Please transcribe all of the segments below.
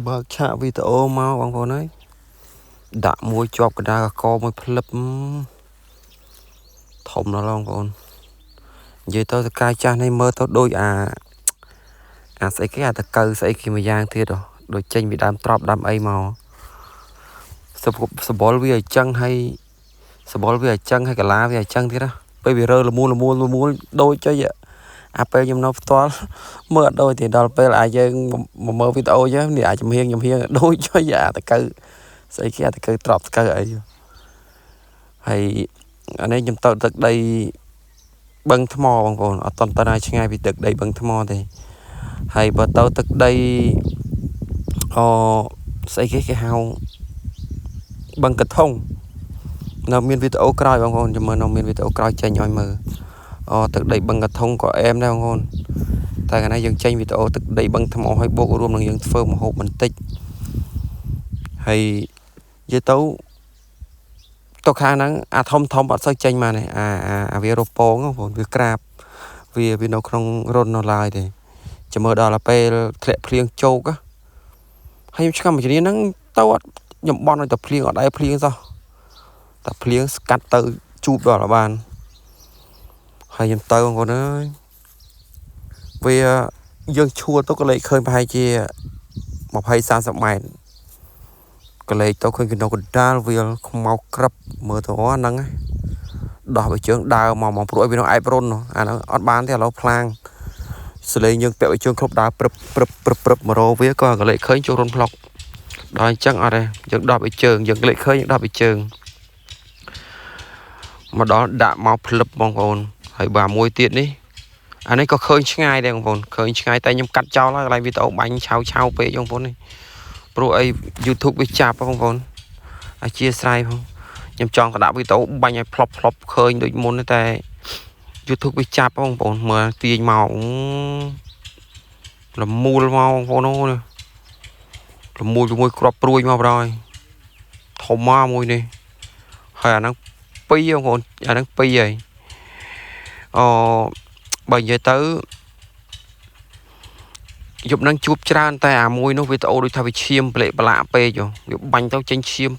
បើកឆាកវីដេអូមកបងប្អូនអើយដាក់មួយជាប់កណ្ដាលកកមួយផ្លឹបធំណាស់បងប្អូននិយាយទៅតកាយចាស់នេះមើលទៅដូចអាអាស្អីគេអាតកៅស្អីគេមួយយ៉ាងទៀតដូចចេញពីដើមត្រប់ដើមអីមកសបល់វាឲ្យចឹងហើយសបល់វាឲ្យចឹងហើយកលាវាឲ្យចឹងទៀតណាពេលវារើលមូលលមូលលមូលដូចចុយអាពេលខ្ញុំនៅផ្ទាល់មើលអត់ដូចទេដល់ពេលអាយើងមកមើលវីដេអូចឹងនេះអាចចំហៀងចំហៀងដូចចុយអាតកៅស្អីគេអាតកៅត្រប់តកៅអីហើយអានេះខ្ញុំទៅទឹកដីបឹងថ្មបងប្អូនអត់តន់តណាឆ្ងាយពីទឹកដីបឹងថ្មទេហើយបើទៅទឹកដីអស្អីគេគេហៅបឹងកធុងនៅមានវីដេអូក្រោយបងប្អូនចាំមើលនៅមានវីដេអូក្រោយចេញឲ្យមើលអូទឹកដីបឹងកធុងក៏អែមដែរបងប្អូនតែកាលណាយើងចេញវីដេអូទឹកដីបឹងថ្មឲ្យបូករួមនឹងយើងធ្វើម្ហូបបន្តិចហើយនិយាយទៅទៅខាងហ្នឹងអាធំធំអត់សូវចេញមកនេះអាអាវារពងបងប្អូនវាក្រាបវាវានៅក្នុងរុននៅឡើយទេចាំមើលដល់ពេលធ្លាក់ភ្លៀងជោកហើយខ្ញុំឆ្ងល់មួយជំនាញហ្នឹងទៅអត់ខ្ញុំបន់ឲ្យតែភ្លៀងអត់ដែរភ្លៀងសោះតែភ្លៀងស្កាត់ទៅជួបដល់បានហើយខ្ញុំទៅបងប្អូនអើយវាយើងឈួលទៅក៏លេខឃើញប្រហែលជា20 30ម៉ែត្រក៏លេខទៅឃើញកណ្ដុកកណ្ដាលវាលខ្មៅក្រឹបមើលទៅហ្នឹងដោះបើជើងដើរមកមកព្រោះឲ្យវានៅអែបរុនអាហ្នឹងអត់បានទេឥឡូវផ្លាងសលេងយើងពាក់ឲ្យជើងគ្រប់ដើរព្រឹបព្រឹបព្រឹបព្រឹបមករោវាក៏កលេចឃើញចូលរុនផ្លុកដល់អញ្ចឹងអត់ទេយើងដោះឲ្យជើងយើងកលេចឃើញយើងដោះឲ្យជើងមកដល់ដាក់មកផ្លឹបបងប្អូនហើយបាទមួយទៀតនេះអានេះក៏ឃើញឆ្ងាយដែរបងប្អូនឃើញឆ្ងាយតែខ្ញុំកាត់ចោលហើយកន្លែងវីដេអូបាញ់ឆៅឆៅពេកបងប្អូននេះព្រោះអី YouTube វាចាប់បងប្អូនអធិស្ឋានផងខ្ញុំចង់ទៅដាក់វីដេអូបាញ់ឲ្យផ្លប់ផ្លប់ឃើញដូចមុនតែ YouTube វាចាប់បងប្អូនមើលទាញមកលមូលមកបងប្អូនអូនលមូលជាមួយក្របព្រួយមកបណ្ដោយធំមកមួយនេះហើយអាហ្នឹង2បងប្អូនអាហ្នឹង2ហើយអូបើនិយាយទៅយប់ហ្នឹងជួបច្រើនតែអាមួយនោះវីដេអូដូចថាវាឈាមប្លេកប្រឡាក់ពេកវាបាញ់ទៅចេញឈាម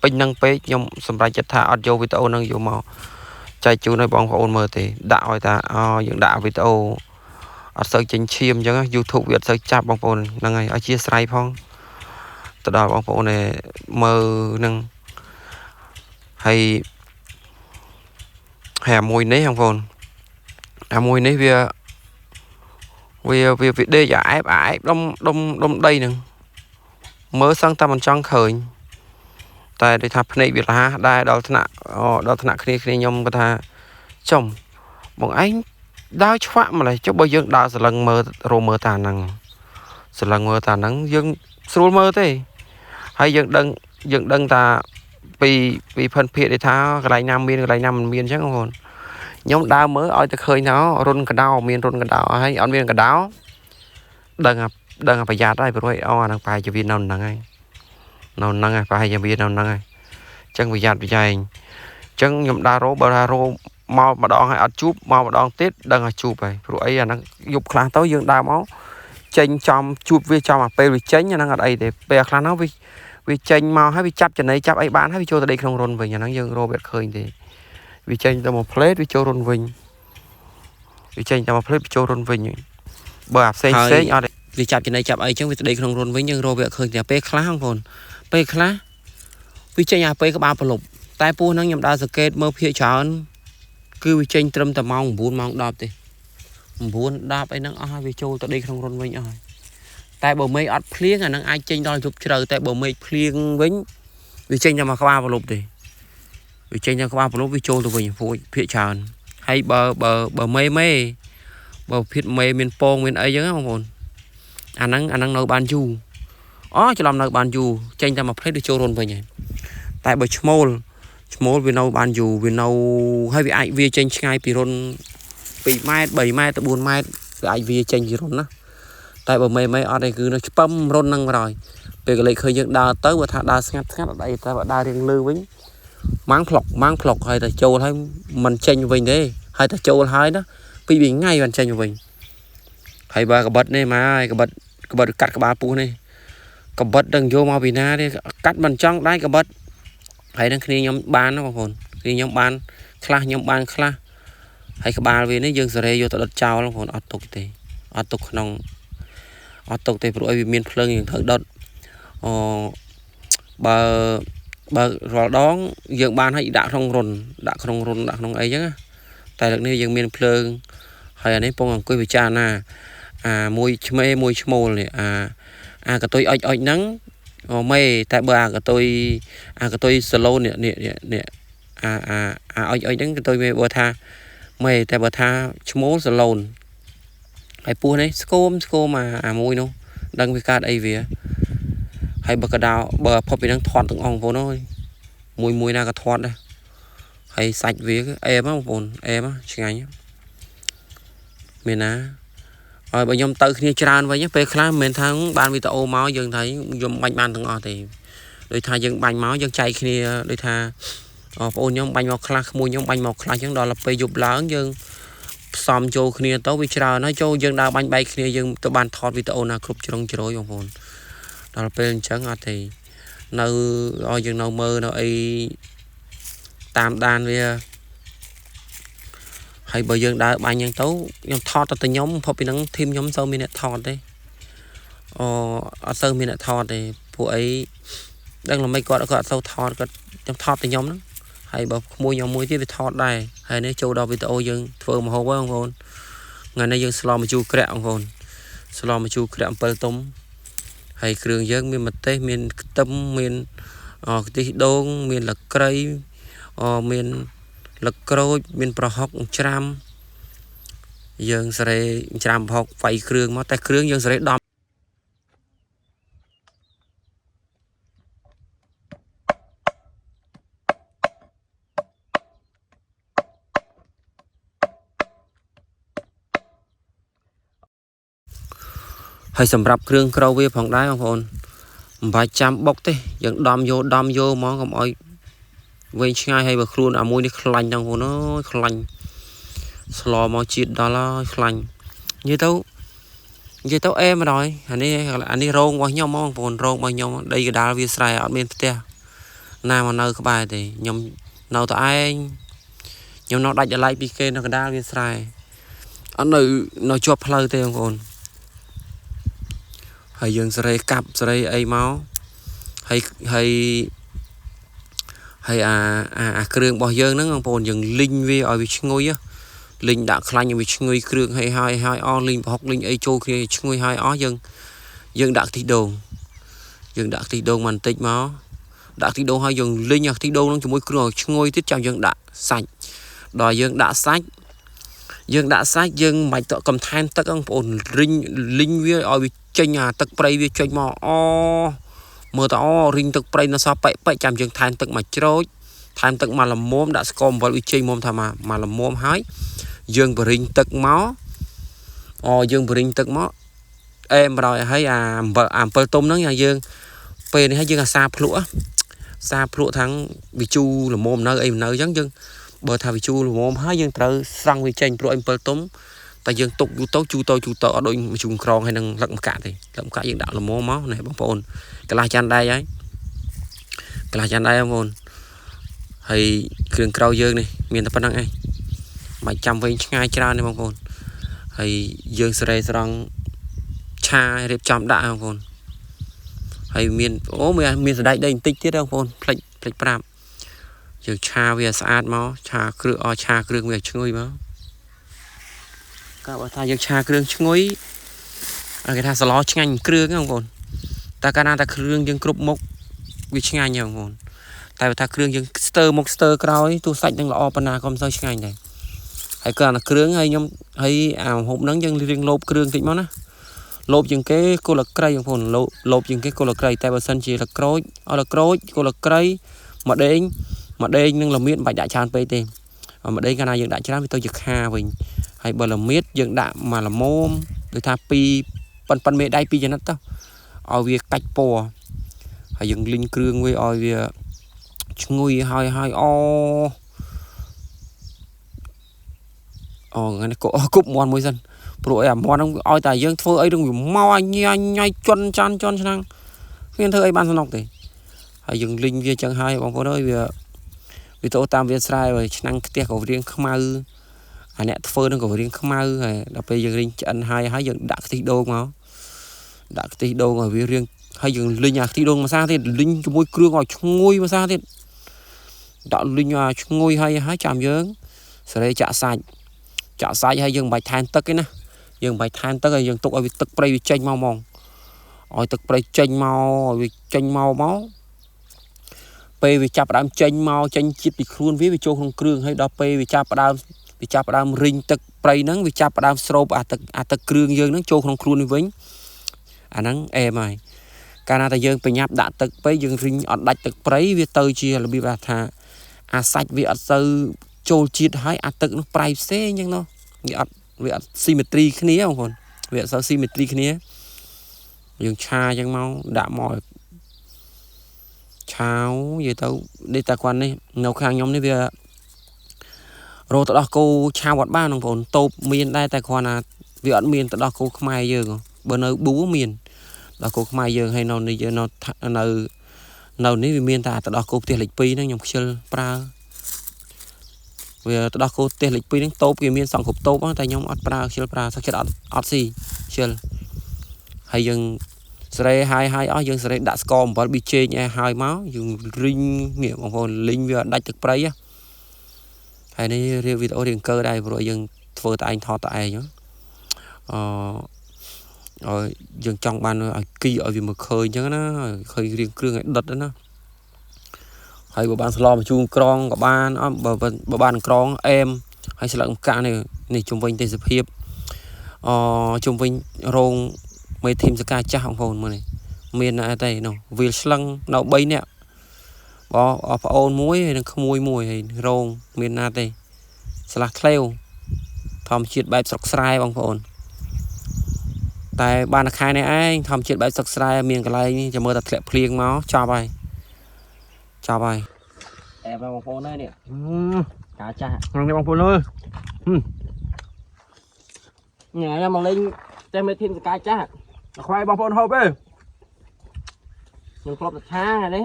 ពេញហ្នឹងពេកខ្ញុំសម្រេចចិត្តថាអត់យកវីដេអូហ្នឹងយកមកចែកជូនឲ្យបងប្អូនមើលទេដាក់ឲ្យថាអូយើងដាក់វីដេអូអត់សូវចេញឈាមអញ្ចឹង YouTube វាអត់សូវចាប់បងប្អូនហ្នឹងហើយអធិស្ឋានផងទៅដល់បងប្អូនឯមើលហ្នឹងហើយហើយអាមួយនេះបងប្អូនអាមួយនេះវាវាវាវាដេកអាអែបអាអែបដុំដុំដុំដីហ្នឹងមើលសឹងតែមិនចង់ឃើញតែដូចថាភ្នែកវាលះដែរដល់ថ្នាក់ដល់ថ្នាក់គ្នាគ្នាខ្ញុំគាត់ថាចំបងឯងដើរឆ្វាក់ម្លេះចុះបើយើងដើរសលឹងមើលរមើលតាហ្នឹងសលឹងមើលតាហ្នឹងយើងស្រួលមើលទេហើយយើងដឹងយើងដឹងតាពីពីផិនភាកដែលថាកន្លែងណាមានកន្លែងណាមិនមានអញ្ចឹងបងប្អូនខ្ញុំដើរមើលឲ្យតែឃើញថារុនកដោមានរុនកដោហើយអត់មានកដោដឹងដឹងប្រយ័ត្នហើយព្រោះអូអាហ្នឹងប្រហែលជាវានៅហ្នឹងហើយនៅហ្នឹងហើយប្រហែលជាវានៅហ្នឹងហើយអញ្ចឹងប្រយ័ត្នប្រយែងអញ្ចឹងខ្ញុំដើររោបើថារោមកម្ដងហើយអត់ជួបមកម្ដងទៀតដឹងថាជួបហើយព្រោះអីអាហ្នឹងយប់ខ្លះទៅយើងដើរមកចេញចំជួបវាចំអាពេលវាចេញអាហ្នឹងអត់អីទេពេលខ្លះហ្នឹងវាវាចេញមកហើយវាចាប់ចំណីចាប់អីបានហើយវាចូលទៅដីក្នុងរុនវិញអាហ្នឹងយើងរកវាអត់ឃើញទេវាចេញទៅមកផ្លេតវាចូលរុនវិញវាចេញទៅមកផ្លេតវាចូលរុនវិញបើអាផ្សេងផ្សេងអត់វាចាប់ចំណីចាប់អីចឹងវាទៅដីក្នុងរុនវិញយើងរកវាអត់ឃើញទេពេលខ្លះបងប្អូនពេលខ្លះវាចេញអាពេលក្បាលប្រលប់តែពោះហ្នឹងខ្ញុំដើរសង្កេតមើលភាកច្រើនគឺវាចេញត្រឹមតែម៉ោង9ម៉ោង10ទេ9 10អីហ្នឹងអស់ហើយវាចូលទៅដីក្នុងរុនវិញអស់ហើយតែបើមេឃអត់ភ្លៀងអាហ្នឹងអាចចេញដល់យប់ជ្រៅតែបើមេឃភ្លៀងវិញវាចេញតែមកក្បាលប្រលប់ទេវាចេញតែក្បាលប្រលប់វាចូលទៅវិញព្រោះភាកច្រើនហើយបើបើបើមេមេបើភៀតមេមានពងមានអីចឹងណាបងប្អូនអាហ្នឹងអាហ្នឹងនៅបានយូរអូច្រឡំនៅបានយូរចេញតែមួយផ្លេតវាចូលរុនវិញហើយតែបើឈ្មោលឈ្មោលវានៅបានយូរវានៅហើយវាអាចវាចេញឆ្ងាយពីរុន2ម៉ែត្រ3ម៉ែត្រទៅ4ម៉ែត្រវាអាចវាចេញពីរុនណាតែបើមេមេអត់ទេគឺនៅឆ្ពឹមរុនហ្នឹងបណ្ដោយពេលកលេចឃើញយើងដើរទៅបើថាដើរស្ងាត់ស្ងាត់អត់អីតែបើដើររៀងលឺវិញម៉ាំងផ្លុកម៉ាំងផ្លុកហើយតែចូលហើយមិនចេញវិញទេហើយតែចូលហើយណាពីរថ្ងៃបានចេញវិញហើយបើកបិតនេះមកហើយកបិតកបិតកាត់ក្បាលពោះនេះ កបិតដឹងយកមកពីណាទេកាត់មិនចង់ដៃកបិតហើយនឹងគ្នាខ្ញុំបានបងប្អូនគ្នាខ្ញុំបានខ្លះខ្ញុំបានខ្លះហើយក្បាលវានេះយើងសេរីយកទៅដុតចោលបងប្អូនអត់ទុកទេអត់ទុកក្នុងអត់ទុកទេព្រោះអីវាមានភ្លើងយើងត្រូវដុតអូបើបើរាល់ដងយើងបានឲ្យដាក់ក្នុងរុនដាក់ក្នុងរុនដាក់ក្នុងអីចឹងតែលើកនេះយើងមានភ្លើងហើយអានេះពងអង្គុយពិចារណាអាមួយឆ្មេមួយឈ្មោលនេះអាអាកតុយអុចអុចហ្នឹងអូមេតែបើអាកតុយអាកតុយសាឡូននេះនេះនេះអាអាអាអុចអុចហ្នឹងកតុយមេបើថាមេតែបើថាឈ្មោលសាឡូនហើយពោះនេះស្គមស្គមអាអាមួយនោះដឹងវាកើតអីវាហើយបើកដោបើផុតពីហ្នឹងធាត់ទាំងអង្គបងប្អូនអើយមួយមួយណាក៏ធាត់ដែរហើយសាច់វាអេមបងប្អូនអេមឆ្ងាញ់មានណាហើយបើខ្ញុំទៅគ្នាច្រើនវិញពេលខ្លះមិនមែនថាបានវីដេអូមកយើងថាខ្ញុំបាញ់បានទាំងអស់ទេដូចថាយើងបាញ់មកយើងចែកគ្នាដូចថាបងប្អូនខ្ញុំបាញ់មកខ្លះក្មួយខ្ញុំបាញ់មកខ្លះអញ្ចឹងដល់ពេលយប់ឡើងយើងផ្សំចូលគ្នាទៅវាច្រើនហើយចូលយើងដើរបាញ់បែកគ្នាយើងទៅបានថតវីដេអូណាគ្រប់ជ្រុងជ្រោយបងប្អូនដល់ពេលអញ្ចឹងអត់ទេនៅឲ្យយើងនៅមើលនៅអីតាមដានវាហើយបើយើងដើរបាញ់អញ្ចឹងទៅខ្ញុំថតតែខ្ញុំផុតពីហ្នឹងធីមខ្ញុំសូវមានអ្នកថតទេអូអត់សូវមានអ្នកថតទេពួកអីដឹងល្មិចគាត់គាត់អត់សូវថតគាត់ខ្ញុំថតតែខ្ញុំហ្នឹងហើយបើក្មួយខ្ញុំមួយទៀតវាថតដែរហើយនេះចូលដល់វីដេអូយើងធ្វើម្ហូបហ្នឹងបងប្អូនថ្ងៃនេះយើងស្លម្ជូរក្រាក់បងប្អូនស្លម្ជូរក្រាក់7ទុំហើយគ្រឿងយើងមានម្ទេសមានខ្ទឹមមានខ្ទិះដូងមានលក្រៃមានលក្រូចមានប្រហុកច្រាំយើងសេរីច្រាំប្រហុកវាយគ្រឿងមកតែគ្រឿងយើងសេរីដំហើយសម្រាប់គ្រឿងក្រៅវាផងដែរបងប្អូនមិនបាច់ចាំបុកទេយើងដំយកដំយកហ្មងកុំឲ្យវែងឆ្ងាយហើយបើខ្លួនអាមួយនេះខ្លាញ់ដល់បងប្អូនអើយខ្លាញ់ស្លមកជាតិដល់ហើយខ្លាញ់និយាយទៅនិយាយទៅអេម្ដងអានេះអានេះរោងរបស់ខ្ញុំបងប្អូនរោងរបស់ខ្ញុំដីកដាលវាស្រែអត់មានផ្ទះណាមកនៅក្បែរទេខ្ញុំនៅតែឯងខ្ញុំនៅដាច់ដライពីគេនៅកដាលវាស្រែអត់នៅនៅជាប់ផ្លូវទេបងប្អូនហើយយើងសេរីកាប់សេរីអីមកហើយហើយហើយអាអាគ្រឿងរបស់យើងហ្នឹងបងប្អូនយើងលីងវាឲ្យវាឈ្ងុយលីងដាក់ខ្លាញ់ឲ្យវាឈ្ងុយគ្រឿងហើយហើយហើយអស់លីងប្រហុកលីងអីចូលគ្នាឈ្ងុយហើយអស់យើងយើងដាក់ខ្ទិះដូងយើងដាក់ខ្ទិះដូងបន្តិចមកដាក់ខ្ទិះដូងហើយយើងលីងអាខ្ទិះដូងហ្នឹងជាមួយគ្រឿងឲ្យឈ្ងុយទៀតចាំយើងដាក់សាច់ដល់យើងដាក់សាច់យើងដាក់សាច់យើងមិនបាច់តកំថែមទឹកបងប្អូនរីងលីងវាឲ្យវាចេញអាទឹកព្រៃវាចេញមកអូមើលទៅអូរីងទឹកព្រៃនៅសល់ប៉ិប៉ិចាំយើងថែមទឹកមកច្រូចថែមទឹកមកល្មមដាក់ស្ករអំបិលវាចេញមុំថាមកល្មមហើយយើងបរិញទឹកមកអូយើងបរិញទឹកមកអេមរយហើយអាអំបិលអាអំពិលទុំហ្នឹងយើងពេលនេះហើយយើងអាសាភ្លក់សាភ្លក់ทั้งវិជូល្មមនៅអីនៅអញ្ចឹងយើងបើថាវិជូល្មមហើយយើងត្រូវស្រង់វាចេញព្រោះអំពិលទុំតែយើងទុកយូរទៅជូរទៅជូរទៅអត់ដូចជូរក្រងហើយនឹងលឹកម្កាក់ទេលឹកម្កាក់យើងដាក់ល្មមមកនេះបងប្អូនកន្លះចានដែកហើយកន្លះចានដែកបងប្អូនហើយគ្រឿងក្រៅយើងនេះមានតែប៉ុណ្្នឹងឯងមិនចាំវែងឆ្ងាយច្រើនទេបងប្អូនហើយយើងសេរីស្រង់ឆារៀបចំដាក់បងប្អូនហើយមានអូមានសណ្ដែកដីបន្តិចទៀតបងប្អូនផ្លិចផ្លិចប្រាប់យើងឆាវាស្អាតមកឆាគ្រឿងអឆាគ្រឿងវាឈ្ងុយមកក៏បើថាយើងឆាគ្រឿងឈ្ងុយគេថាសឡឆ្ងាញ់គ្រឿងហ្នឹងបងប្អូនតែកាលណាតែគ្រឿងយើងគ្រប់មុខវាឆ្ងាញ់ហ្នឹងបងប្អូនតែបើថាគ្រឿងយើងស្ទើមុខស្ទើក្រោយទោះសាច់នឹងល្អប៉ុណ្ណាក៏មិនសូវឆ្ងាញ់ដែរហើយគ្រាន់តែគ្រឿងហើយខ្ញុំហើយអាម្ហូបហ្នឹងយើងរៀងលោបគ្រឿងតិចមកណាលោបជាងគេគល់ក្រៃបងប្អូនលោបជាងគេគល់ក្រៃតែបើសិនជាលក្រូចអត់លក្រូចគល់ក្រៃម្ដេងម្ដេងនឹងល្មៀតមិនបាច់ដាក់ច្រើនពេកទេម្ដេងកាលណាយើងដាក់ច្រើនវាទៅជាខាវិញហើយបើល្មៀតយើងដាក់មកល្មមដូចថាពីរប៉ុនប៉ុនមេដៃពីរចំណិតទៅឲ្យវាកាច់ពណ៌ហើយយើងលីងគ្រឿងវាឲ្យវាឈ្ងុយហើយហើយអូអូថ្ងៃនេះគប់មាន់មួយសិនព្រោះអីអាមាន់ហ្នឹងឲ្យតែយើងធ្វើអីនឹងវាមកញ៉ាញ៉ៃជន់ចាន់ជន់ឆ្នាំង គ្មានធ្វើអីបានសំណុកទេហើយយើងលីងវាចឹងហើយបងប្អូនអើយវាវាទៅតាមវាស្រែហើយឆ្នាំងខ្ទះក៏រៀងខ្មៅអាអ្នកធ្វើនឹងក៏រៀងខ្មៅហើយដល់ពេលយើងរៀងឆ្អិនហើយហើយយើងដាក់ខ្ទិះដូងមកដាក់ខ្ទិះដូងឲ្យវារៀងហើយយើងលីងអាខ្ទិះដូងម្សាទៀតលីងជាមួយគ្រឿងឲ្យឈ្ងុយម្សាទៀតដាក់លីងឲ្យឈ្ងុយហើយហើយចាំយើងសេរីចាក់សាច់ចាក់សាច់ហើយយើងមិនបាច់ថែមទឹកទេណាយើងមិនបាច់ថែមទឹកហើយយើងទុកឲ្យវាទឹកព្រៃវាចេញមកហ្មងឲ្យទឹកព្រៃចេញមកឲ្យវាចេញមកមកពេលវាចាប់ផ្ដើមចេញមកចេញជាតិពីខ្លួនវាវាចូលក្នុងគ្រឿងហើយដល់ពេលវាចាប់ផ្ដើមវាចាប់ផ្ដើមរីងទឹកព្រៃហ្នឹងវាចាប់ផ្ដើមស្រូបអាទឹកគ្រឿងយើងហ្នឹងចូលក្នុងខ្លួននេះវិញអាហ្នឹងអែមហើយកាលណាតែយើងបញ្ញាប់ដាក់ទឹកពេកយើងរីងអត់ដាច់ទឹកព្រៃវាទៅជារបៀបថាអាសាច់វាអត់សូវចូលជាតិហើយអាទឹកនោះប្រៃផ្សេងអញ្ចឹងណោះវាអត់ស៊ីមេទ្រីគ្នាបងប្អូនវាអត់សូវស៊ីមេទ្រីគ្នាយើងឆាអញ្ចឹងមកដាក់មកឆាវនិយាយទៅនេះតែគាត់នេះនៅខាងខ្ញុំនេះវារោទៅដោះគោឆាវអត់បានបងប្អូនតូបមានដែរតែគ្រាន់តែវាអត់មានទៅដោះគោខ្មែរយើងបើនៅប៊ូមានដោះគោខ្មែរយើងហើយនៅនេះយើងនៅនៅនៅនេះវាមានតែទៅដោះគោផ្ទះលេខ2ហ្នឹងខ្ញុំខ្ជិលប្រើវាទៅដោះគោផ្ទះលេខ2ហ្នឹងតូបគេមានសង្គ្រប់តូបតែខ្ញុំអត់ប្រើខ្ជិលប្រើសឹកចិត្តអត់អត់ស៊ីខ្ជិលហើយយើងសេរីហើយហើយអស់យើងសេរីដាក់ស្ករអំបិលប៊ីចេងឲ្យហើយមកយើងរីងនេះបងប្អូនលីងវាដាច់ទឹកព្រៃហើយនេះរៀបវីដេអូរៀងកើដែរព្រោះយើងធ្វើតែឯងថតតែឯងអឺឲ្យយើងចង់បានឲ្យគីឲ្យវាមើលឃើញអញ្ចឹងណាឃើញរៀងគ្រឿងឲ្យដិតណាហើយបើបានស្លម្ជូរក្រងក៏បានអត់បើបានក្រងអែមហើយស្លឹកកាក់នេះនេះជំវិញទេសភាពអជំវិញរោងមេធីមសកាចាស់បងប្អូនមើលនេះមានអត់ទេនោះវាលស្លឹងនៅ3នាក់បងប្អូនមួយហើយនឹងក្មួយមួយហើយរោងមានណាទេស្លាស់ធ្លេវធម្មជាតិបែបស្រុកស្រែបងប្អូនតែបានខែនេះឯងធម្មជាតិបែបស្រុកស្រែមានកន្លែងនេះចាំមើលតែធ្លាក់ភ្លៀងមកចប់ហើយចប់ហើយ អែមបងប្អូនអើយនេះកាចាស់ ក្នុងនេះបងប្អូនអើយ ញ៉ាំមកលេងតែមេធីមសកាចាស់ ខ្វាយបងប្អូនហូបទេ ខ្ញុំធ្លាប់តែឆាថ្ងៃនេះ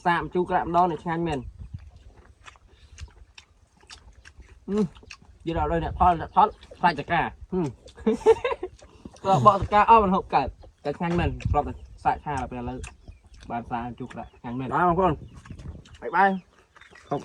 សាកម្ជូរក្រាក់ម្ដងនេះឆ្ងាញ់មែនយល់អត់ដល់អ្នកផលអ្នកផលខ្លាចតកាក៏បកតកាអស់មិនហូបកើតតែឆ្ងាញ់មែនធ្លាប់តែសាកឆាដល់ពេលឥឡូវបានសាកម្ជូរក្រាក់ឆ្ងាញ់មែន បាទបងប្អូន បាយបាយ ហូប